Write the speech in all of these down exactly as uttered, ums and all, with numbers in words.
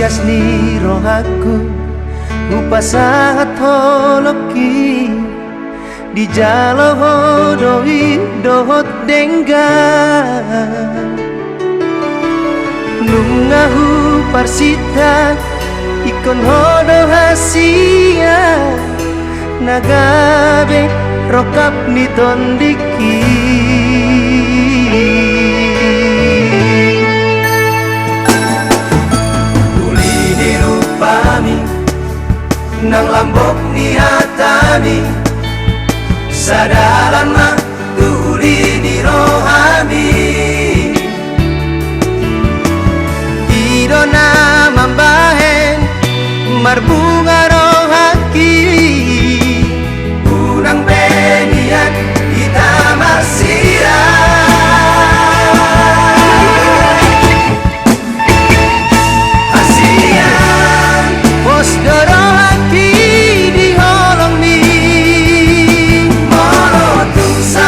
Ias ni rohangku, hupasahat holongki, dijalo ho do i dohot denggan. Nunga huparsinta ingkon ho do hasian, na gabe rongkap ni tondingki. Uli ni rupami, nang lambok ni hatami, sadalan ma tu uli ni rohami. I do na mambahen marbunga rohangki, unang be nian hita marsilang. Hasian, pos do rohangki di holongmi. Molo tung sa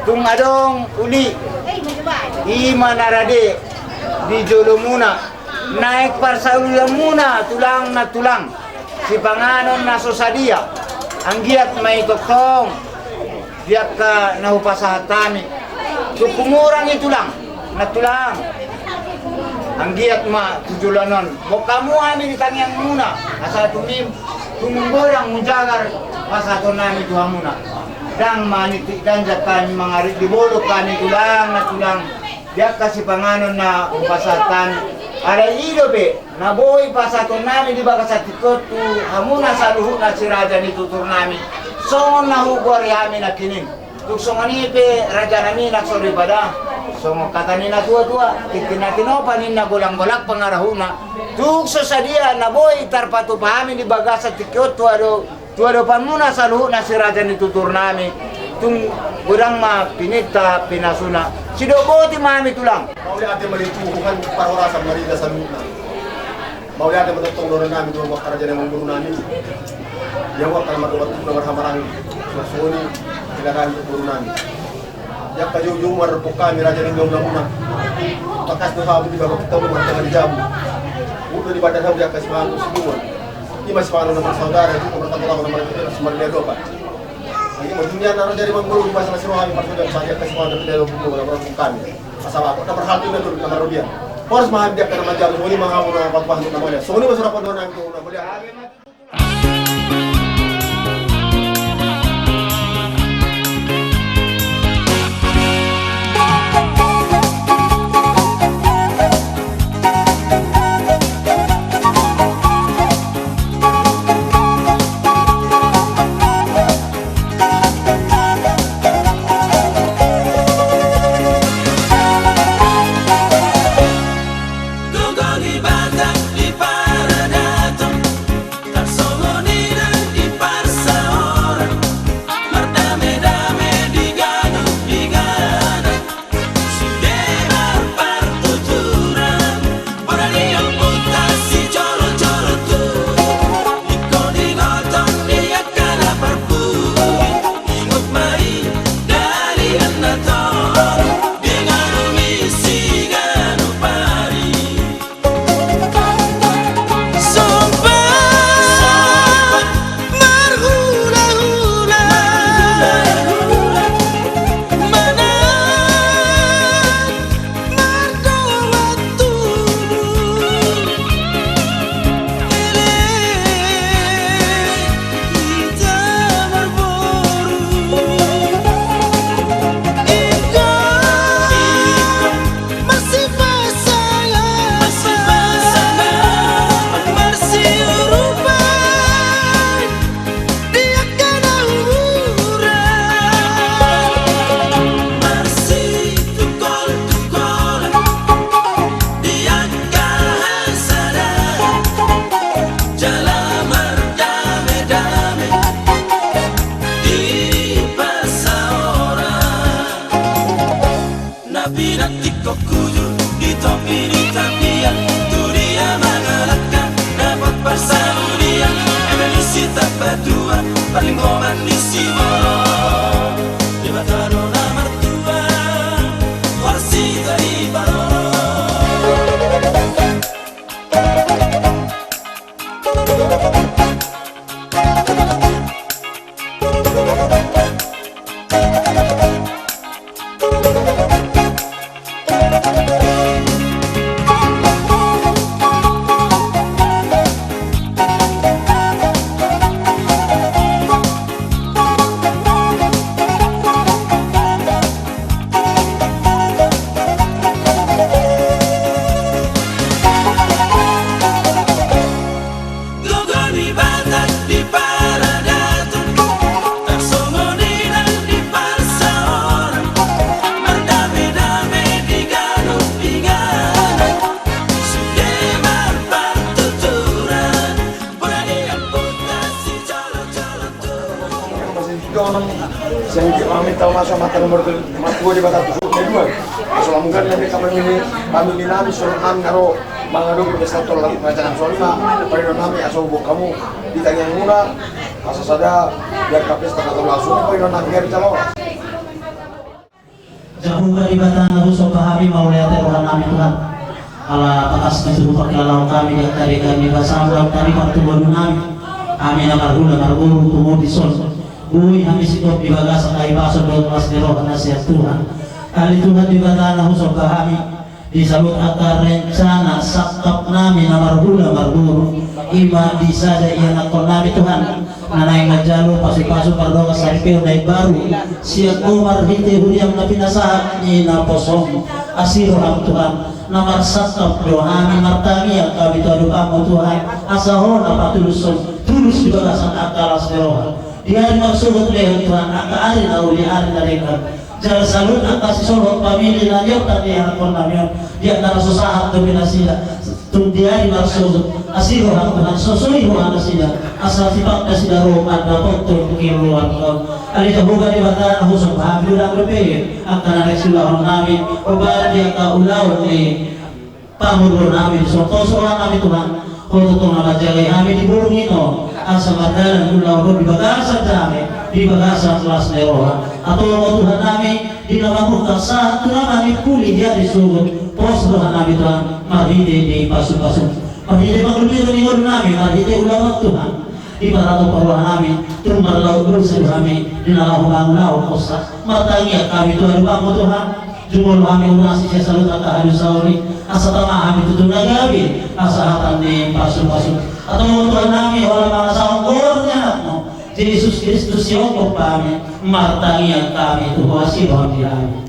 Tung adong uli, i ma na rade di jolomuna, naeng parsaulianmuna tulang nantulang, sipanganon na so sadia, anggiat ma i tongtong di angka na hupasahat hami. Tung humurang i tulang nantulang, anggiat ma tu joloan on, boan hamu hami di tangiangmuna, asa tumim-, tumimbo godang mujagar pasahatonnami tu hamuna. Ndang manitik ganjang hami mangarit di bolon hami tulang nantulang, di angka sipanganon na hupasahat hami. Alai i dope na boi pasahatonnami di bagasan tingki on tu hamuna saluhutna si raja ni tuturnami, songon na hugoari hami nangkining. Tung songon i pe rajanami na soripada, songon hata ni na tuatua, tingki na tinopa ninna, golanggolang pangarahutna. Tung so sadia na boi tarpatupa hami di bagasan tingki on tu ado-, tu adopanmuna saluhutna si raja ni tuturnami, tung godang ma pininta pinasuna. Sidok boti ma hami tulang. Mauliate ma di Tuhan parhorasan ma di hita saluhutna. Mauliate ma tongtong dohononnami tu angka raja ni amangborunami. Ia ma angka na mardomu na marhahamaranggi, songon i hela hami tu borunami. Ia angka joujou ma rap dohot hami raja ni amangborunami. Bagas do hamu di bagasan tingki on martangga di jabu. Udo di badan hamu di angka sipanganon sinuan. I ma sipanganon na marsaudara, i ma martanggo na martanggo na marliadopan. Ia ma dunia na raja ni amangboru, di bagasan na siro hami marsaudara, di angka sipanganon na marliadopan hami. Asa bagot na marhata, na turut na marrodia. Horas ma hami di angka na manjalo, songon i ma hamu na patupahon na mauliate. Songon i ma surapan dohononnami tu na mauliate. Gogoni Batak di paradaton, tarsongon i nang di parsaoran, mardamedame di ganup di gana. Sude marpartuturan, bona ni ompunta sijolojolo tubu. Ingkon ingoton di angka na parpudi, ingot ma i dalihan na toru, di ganup ni siganup ari. Jala mardamedame di parsaoran. Na pinantikhon hujur di topi ni tapian, tu dia mangalangka dapot parsaulian, eme ni Sitambatua parlinggoman ni siborok. Debata do na martua, horas hita diparorot. Gogoni Batak di paradaton, tarsongon i nang di parsaoran, mardamedame di ganup di gana. Sude marpartuturan, bona ni ompunta sijolojolo tubu. Sian i hami tau maso mata nomor tolu. Matua Debata tu suhut na dua. Asa lam gari nami kami ini, kami ini nami, songon nami na ro mangadopi pesta tolap raja nang songon i ma pangidoan nami, asa huboan hamu di tangiangmuna, asa sada di angka pesta na tolu, asa huboan hamu di tangiangmuna. Jahowa Debata na husomba hami, mauliate roha nami Tuhan. Ala tangkas ni tubu pangkilalahon hami di angka denggan ni basamu, hami partubuan nami. Hami na marhula marboru tumundalhon. Boi hami singkop di bagasan hahipason dohot las ni roha na sian Tuhan. Ale Tuhan Debata na husomba hami. Di saluhut angka rencana sangkap nami na marhula marboru, ima di sada ianakhon nami Tuhan, na naeng manjalo pasupasu mardongan saripeon na imbaru, sian Ho marhite huriam na pinasahat ni naposom, asi roham Tuhan, na marsangkap do hami martangiang hami tu adopanmu Tuhan, asa Ho na patulushon, tulus di bagasan angka las ni roha. Di ari marsogot lehon Tuhan, angka ari na uli ari na denggan. Jala saluhut angka sisolhot pamili na niorta ni ianakhon nami on, di angka na so sahat dope nasida. Tung di ari marsogot, asi roham Tuhan, sosoi roha nasida, asa tipak nasida ro mandapothon keperluan on. Ale Jahowa Debata na husomba hami, godang dope angka na naeng siulahon nami, umbahen di angka ulaon ni pangurupion nami, dison pos roha nami Tuhan, Ho tongtong na manjagai hami di borngin on, asa mardalan ulaon on di bagasan dame, di bagasan las ni roha. Antong Ho Tuhan nami, di na mamungka sahat tu na manimpuli di ari sogot, pos roha nami Tuhan, marhite di pasupasu, marhite pangulpion ni ngolu nami, marhite ulaon Tuhan. Diparroha roha nami, tung marlaok dosa do hami, di na laho mangulahon dosa. Martangiang hami tu adopanmu Tuhan, jumolo hami urasi sian saluhut angka hadosaon i, asa tama hami tu na gabe, hasahatan ni pasupasu. Antong Tuhan nami, holan mangasahon goar ni anakmu, Jesus Kristus, sihompa hami, martangiang hami tu Ho, asi roham di hami.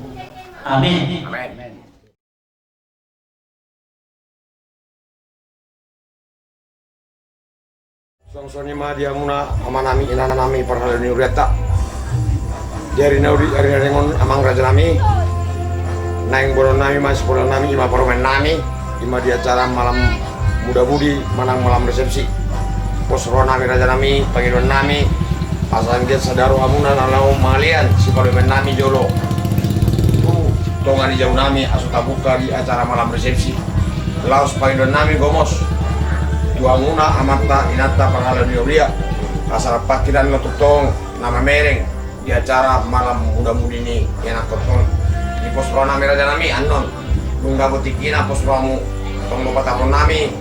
Amen. Amen. Songon i ma di hamuna amanami, inanami, parhalado ni hurianta. Di ari na uli, ari na denggan on, amang raja nami, naeng boanon nami ma sipaulahon nami, ima parumaen nami, ima di acara malam muda-mudi manang malam resepsi. Pos roha nami raja nami, pangidoan nami, asa anggiat sada rohamuna na laho mangalean siparumaen nami jolo tu tonga ni jabu nami, asa tabuka di acara malam resepsi. Laos pangidoan nami gomos tu hamuna amanta inanta parhalado ni huria, asa rap hita na tongtong na mamereng di acara malam muda-mudi ni ianakhon on. Di pos roha nami raja nami, annon nunga boti hita pos rohamu, tong do patahon nami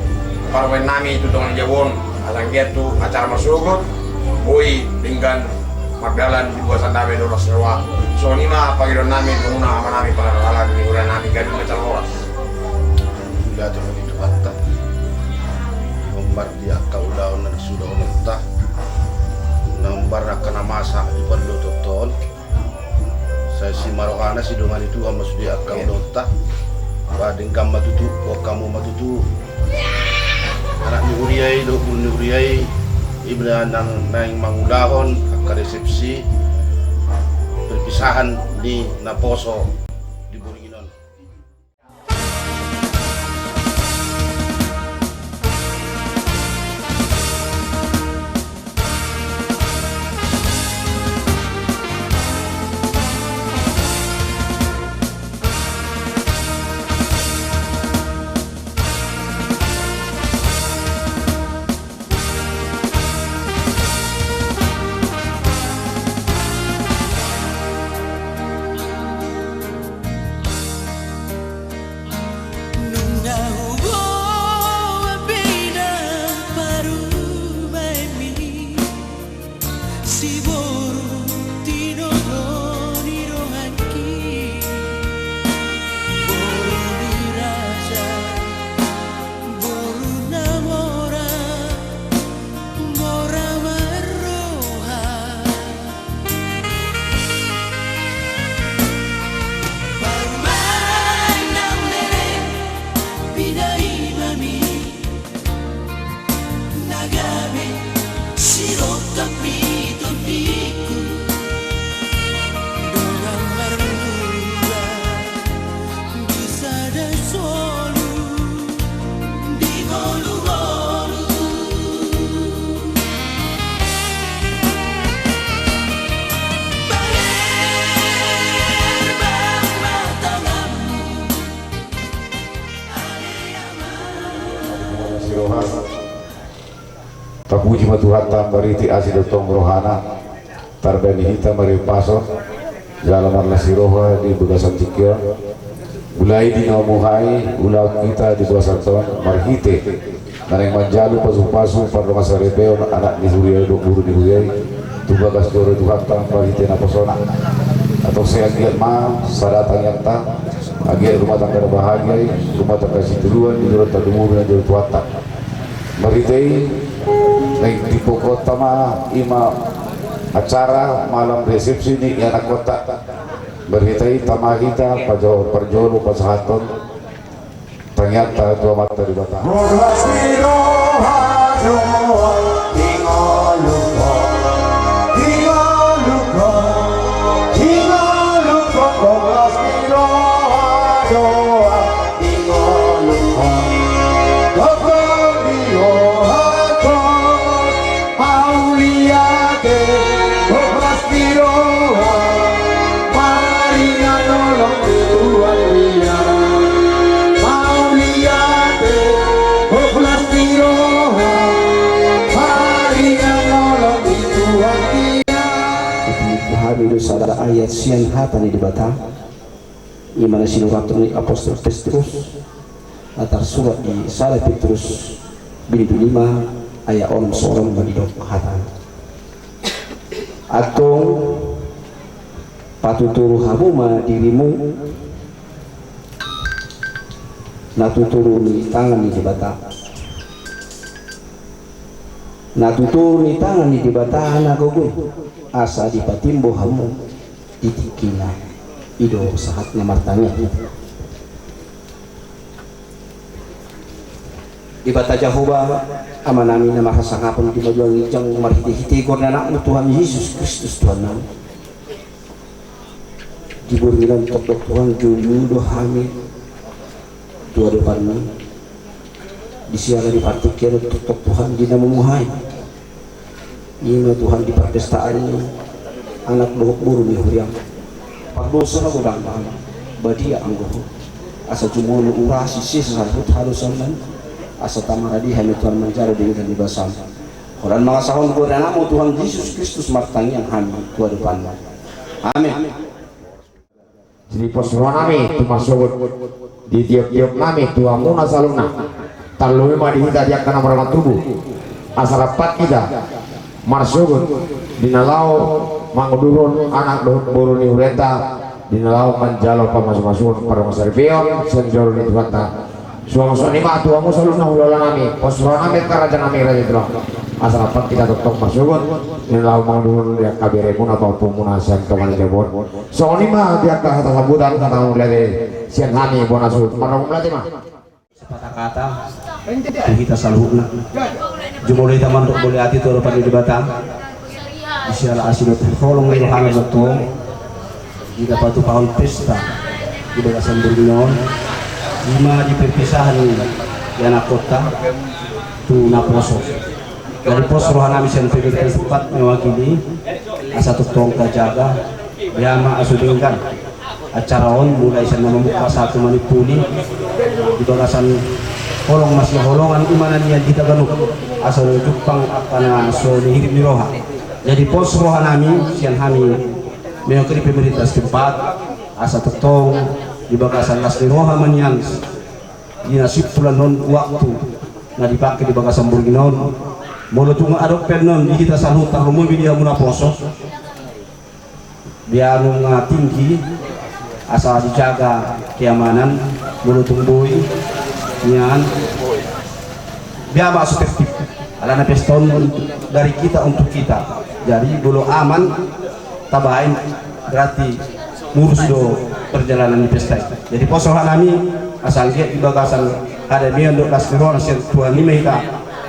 parumaen nami tu tonga ni jabu on, asa anggiat tu acara marsogot boi denggan mardalan di bagasan dame dohot las ni roha. Songon i ma pangidoan nami tu hamuna amanami parhalado ni huria nami, gabe ma jala horas. Mauliate ma di Tuhanta, hombar di angka ulaon na suda ulaonta, na hombar angka na masa di pardotonta on. Sai simarohana sidongani Tuhan ma sude angka ulaonta. Ba denggan ma tutu, boan hamu ma tutu anak ni huria i dohot boru ni huria i, ibana na naeng mangulahon angka resepsi perpisahan ni naposo di borngin on. Nunga huboan be inang parumaenmi, siboru tinodohon ni rohangki, boru ni raja, boru na mora, mora marroha. Parumaen na leleng, pinaima mi na gabe sirongkap ni tondingku. Dongan marmula di sada solu, di ngolu-ngolu. Bager bang ma tanganmu, ale ama. Siroha. Tapuji ma Tuhanta marhite asi dohot tong rohana, tarbani hita marhipason, Jala marlas ni roha di bagasan tingki on. Mulai di na muhai ulaon hita di bagasan on marhite na naeng manjalo pasupasu pardongan saripeon anak ni huria i dohot boru ni huria i tu bagas joro ni Tuhanta marhite naposona. Antong sai anggiat ma sada tangiangta, anggiat rumah tangga na bahagia i, rumah tangga sitiruan di joro tadumuri na joro Tuhanta. Marhite i naeng tipokonta ma i ma acara malam resepsi ni ianakkonta. Marhite i tama hita pajolo, parjolo pasahathon tangiangta tu Amanta Debata. Hohlas ni roha do di ngolungkon, di ngolungkon, di ngolungkon, hohlas ni roha do di ngolungkon. Gogo di rohangkon. Mauliate, hohlas ni roha, maringanolong di Tuhan dia. Mauliate, hohlas ni roha, maringanolong di Tuhan dia. Hami do sada ayat sian hata ni Debata. I ma na sinurathon ni apostel Petrus, na tarsurat di sada Petrus bindu lima ayat onom songon on ma didok hatana. Antong patutur hamu ma dirimu na tutur ni tangan ni Debata. Na tutur ni tangan ni Debata na gogo i, asa dipatimbo hamu di tingkina. I do sahatna martangiang. Debata Jahowa, Amanami na marhasangapon di banua ginjang, marhitehite goar ni Anakmu Tuhan Jesus Kristus Tuhannami. Di borngin on tongtong Tuhan, jolo do hami tu adopanMi. Di siala ni partingkian on tongtong Tuhan, di na muhai. I ma Tuhan di parpestaan ni anak dohot boru ni huriaM. Pardosa na godang hami, badia anggo Ho. Asa jumolo urasi sesa saluhut hadosaonnami. Asa tamarade hami Tuhan manjalo denggan di basaM. Holan mangasahon goar ni Anakmu Tuhan Jesus Kristus martangiang hami tu adopanMu. Amin. Jadi pos rohanami tu marsogot di tiop-tiopnami tu hamuna saluhutna. Tarlumobi ma di hita di angka na marhaha tubu. Asa rap hita marsogot di na laho mangudurhon anak dohot boru ni hurianta, di na laho manjalo pamasumasuon pardongan saripeon sian joro ni Tuhanta. Suang songon i ma tu hamu saluhutna hulahulanami, pos rohanami, rajanami, raja i tulang. Asa rap hita tongtong marsogot di na laho mangudurhon di angka beremuna, pahompumuna sian tonga ni jabu on. Songon i ma di angka hata sambutan, hata mauliate sian hami bona suhut. Marhaha mauliate ma. Sepatah kata tu hita saluhutna. Jumolo hita mandok mauliate tu adopan ni Debata. Di siala asi dohot holong ni rohana tongtong, di na patupahon pesta di bagasan borngin on, i ma di perpisahan ni anakkonta tu naposo. Jadi pos rohanami sian pemerintah setempat mewakili, asa tongtong tajaga, biar ma asa denggan acara on, mulai sian na mamungka sahat tu manimpuli, di bagasan holong masihaholongan, i ma na nian di hita ganup, asa jumpang angka na so nihirim ni roha. Jadi pos rohanami sian hami mewakili pemerintah setempat, asa tongtong di bagasan las ni roha ma nian di na simpulan on waktu na dipake di bagasan borngin on. Molo tung adong pe annon di hita saluhut, tarlumobi di hamu naposo, biar nunga tinggi, asa dijaga keamanan. Molo tung boi nian, biar ma so tertib. Alana pesta on dari kita untuk kita. Jadi molo aman tabaen, berarti mulus do perjalanan ni pesta i. Jadi pos rohanami, asa anggiat di bagasan hadamion dohot las ni roha sian Tuhan i ma hita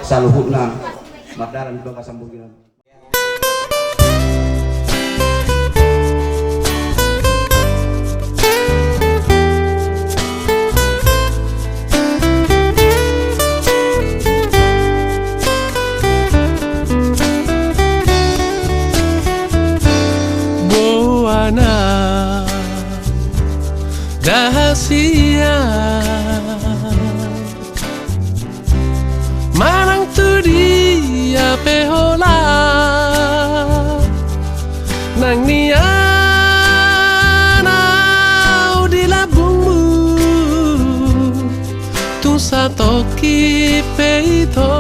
saluhutna mardalan di bagasan borngin on. Boana na hasea manang tu dia pe holan, nang nian Kipe ito,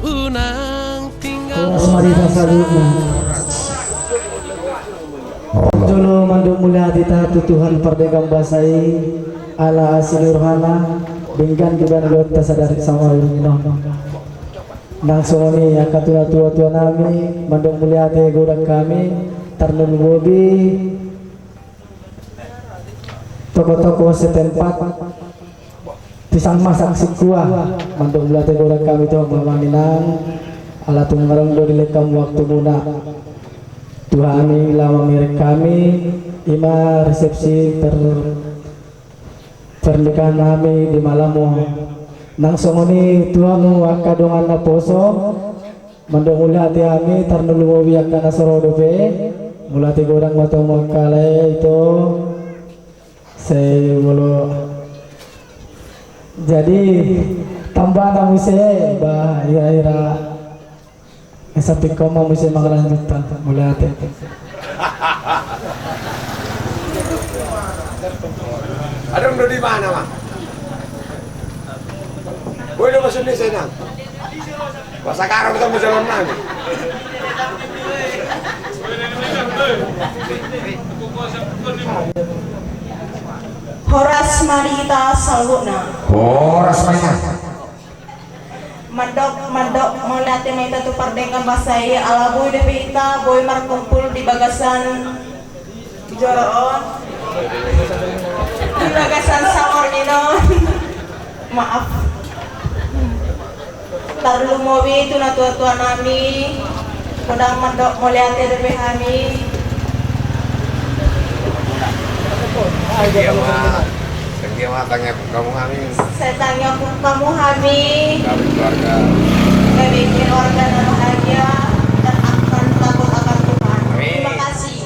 unang tinggal. Horas ma di hita saluhutna. Jolo mandok mauliate hita tu Tuhan pardenggan basa i, ala asi ni rohana, denggan do ibana dohot hita sadari saur matua on. Nang songon i angka tu natua-tua nami, mandok mauliate godang hami, tarlumobi tokoh-tokoh setempat, pisang masak singkua, mandok mauliate godang hami tu hamu amang inang, ala tung adong do dilehon hamu waktumuna tu hami laho mamereng hami, i ma resepsi per-, pernikahan nami di malam on. Nang songon i tu hamu angka dongan naposo, mandok mauliate hami, tarlumobi angka na so ro dope, mauliate godang ma tu hamu angka lae ito. Sai molo jadi tambana muse, bah, hira-hira. Sampingkon ma muse mangalanjuthon, mauliate. Adong do di mana, Mang? Boi do maksudna, Senang? Masa karo kita mau jalan nang. Horas ma di hita saluhutna. Horas ma di hita. Mandok, mandok mauliate ma hita tu pardenggan basa i, ala boi dope hita boi markumpul di bagasan joro on, di bagasan saor ni on. Maaf. Tarlumobi tu natua-tua nami, godang mandok mauliate dope hami. Tangihon ma, tangihon ma tangiangkon hamu hami. Sai tangiangkon hamu hami. Gabe keluarga. Gabe keluarga na bahagia dan akan takut akan Tuhan. Amin. Terima kasih.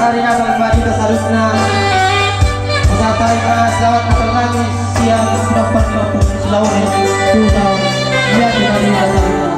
Ari Natal ma di hita saluhutna. Pasahat hami ma selamat Natal nami sian pinompar-pinompar ni si Laure tu na, ia di hami saluhutna.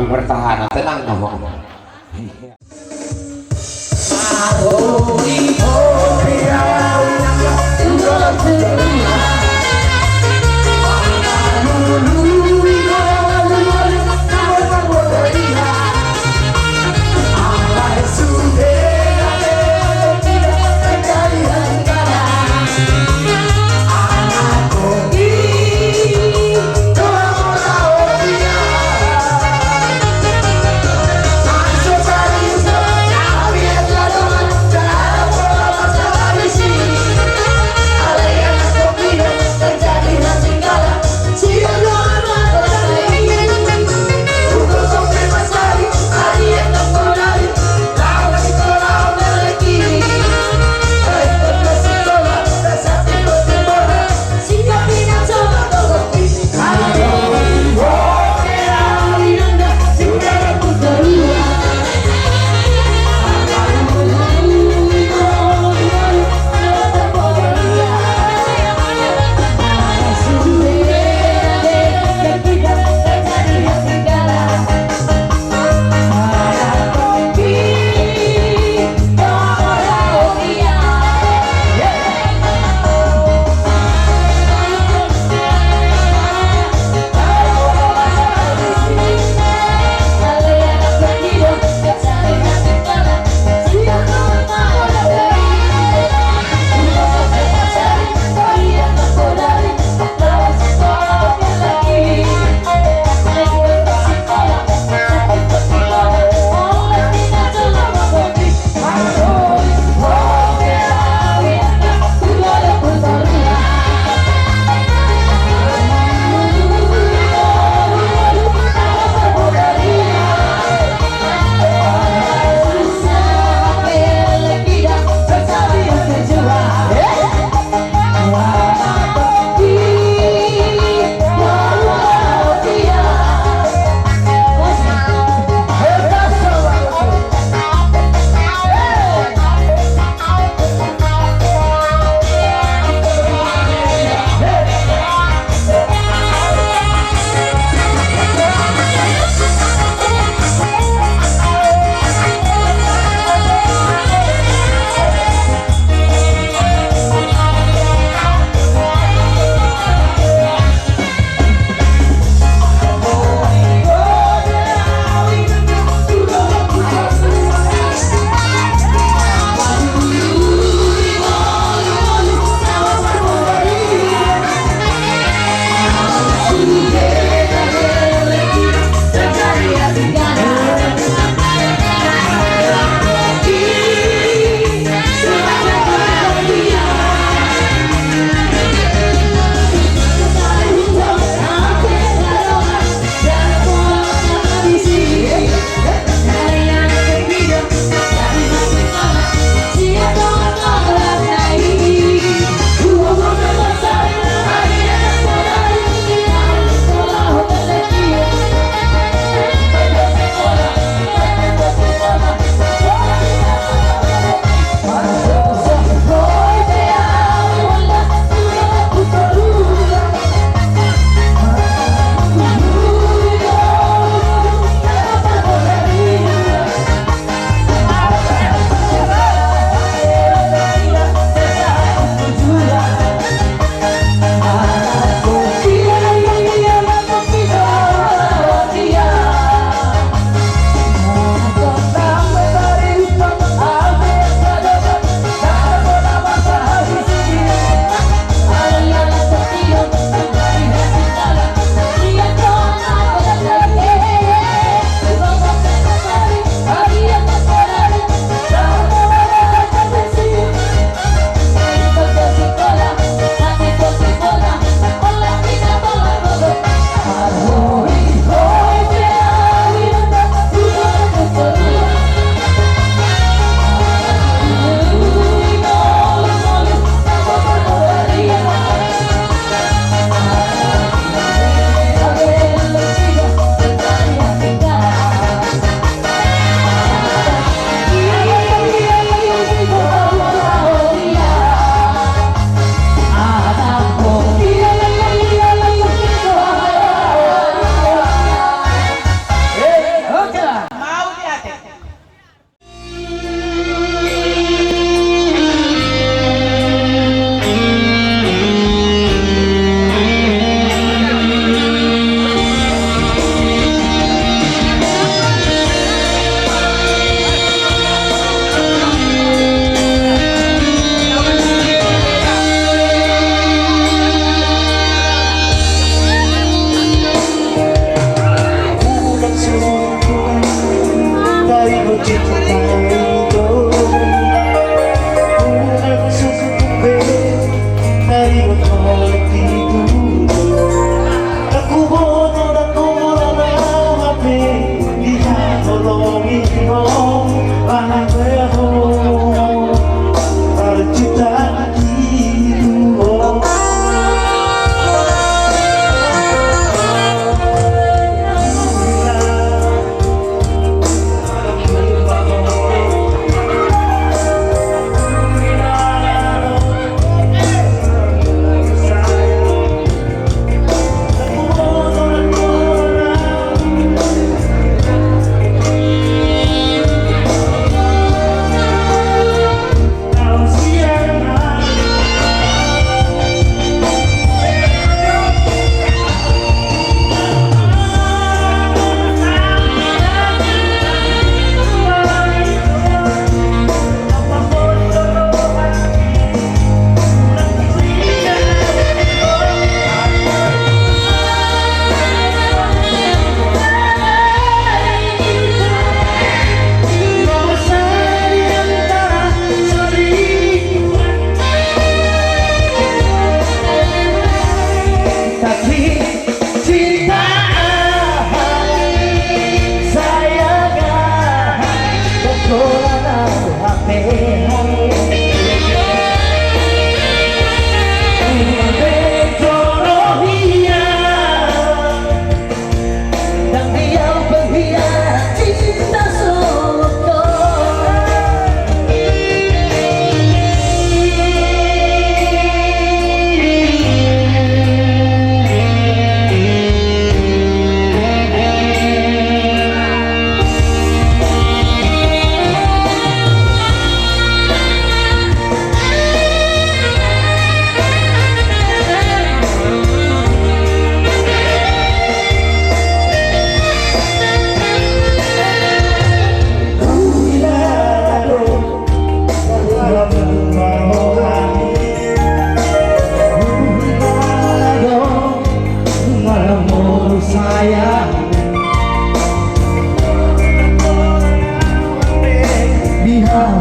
Pertahanan, tenang, Bang.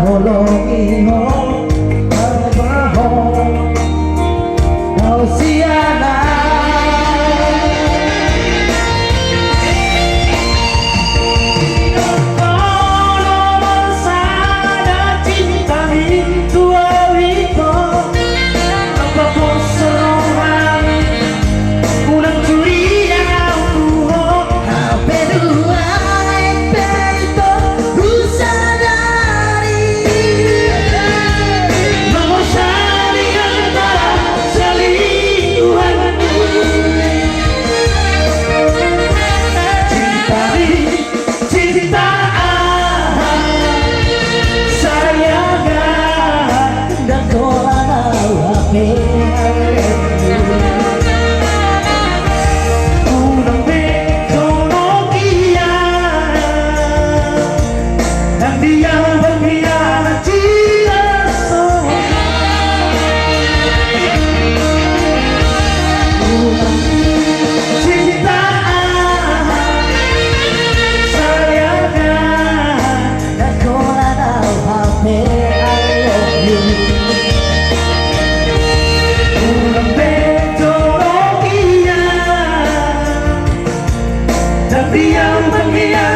Holongi ho, holongi ho, ho siana. Olo masa na cinta mintu awiko. Cinta aha, sayang aha, ndang holan au hape alemu. Unang be jonok ia, ndang dia berkhianat cinta songon. Unang cinta aha, sayang aha, ndang holan au hape I love you. Unang be jonok ia, ndang dia berkhianat